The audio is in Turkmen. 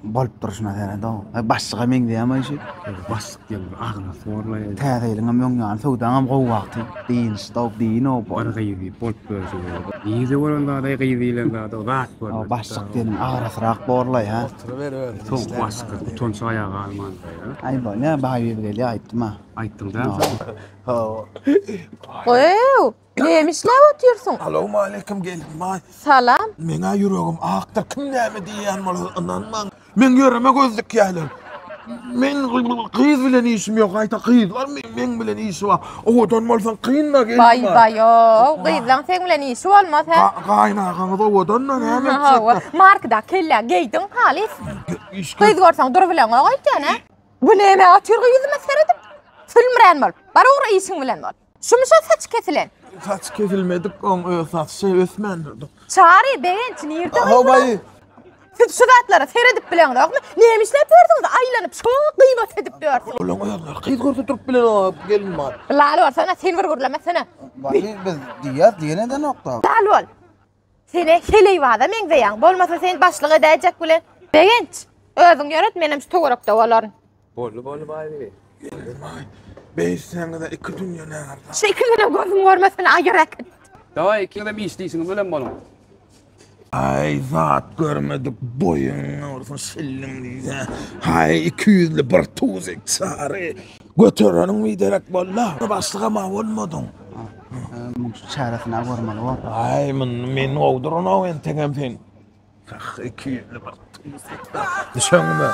Bolup durşuna seret-ow. Aý, başlyga meňzeýämi şu? Başlyk diýen bir agrasy borlaý. Täze ýylyňam öň ýany, söwdaňam gowy wagty. Dynç-da, dyn-ow. Bir gyz diýip bolup ýörşi boldy. Nirde bolan zad-aý gyz diýlen zad-ow, zat görmedik. Başlyk diýeniň agrasyrak borlaý, hä? Oturyber özüň. Sowuk başlyk utanç aýaga galmandyr-a. Aý, bolýa, baý gelýär, aýtdym-a. Aýtdyň dämi sen? Hawa. Goý, näme işläp otyrsyň? Salowmaleýkim gelin-baý. Salam. Meň-ä ýüregim akdyr, kim näme diýýän bolsa ynanmaň. Meň ýerime göz dikýärler. Men gyz bilen işim ýok, gaýta gyzlar meň bilen işi bar. Owadan bolsaň kyn-da gelin-baý. Baý, baý-ow, gyzlaň seň bilen işi bolmaz, hä? Gaýynagaňyz owadan-da, näme etjek-dä? Hawa, markada kellä geýdiň, halys. Gyz görseň durubileňok öýtýän, hä? Bu näme otyr ýüzüme seredip? Sülmürän bol. Bar ugra işiň bilen bol. Şumuşa saç kesilen. Saç kesilmedik, oň öz saçy ösmändir. Çary, Begenç nirde Haw baýy. Siz şu zatlara seredip bileňzokmy? Näme işläp ýörsüňiz? Aýlanyp şo gybat edip ýörsüňiz. Olaň özleri gyz görse durup bilenok, gelin bar. Lal bolsana, sen bir gürlemesene. Baýy biz diýýäs, diýen edenok-da. Lal bol. Sen-ä heleýbaza meňzeýäň. Bolmasa seni başlyk edäýjek bilen. Begenç, özüň ýöret, menem şu töwerekde bolaryn. Boldy, boldy baýbibi. Gelin-aý, beýtseňiz-ä iki dünýe närde. Şu ikiňizem gözüm görmesin, aýyr äkit. Dawaý, ikiňizem işli işiňiz bilen boluň. Aý, zat görmedik boýuň bolsun şilliň diýse. Haý, ikiýüzli bir tuzik çary. Götereniň biderek boldy. Başlygam-a bolmadyň. Muň şu çäresini-ä görmeli bor. Aý, muny men gowduranow entegem sen. Ah, ikiýüzli bir tuzik. Düşeňmi?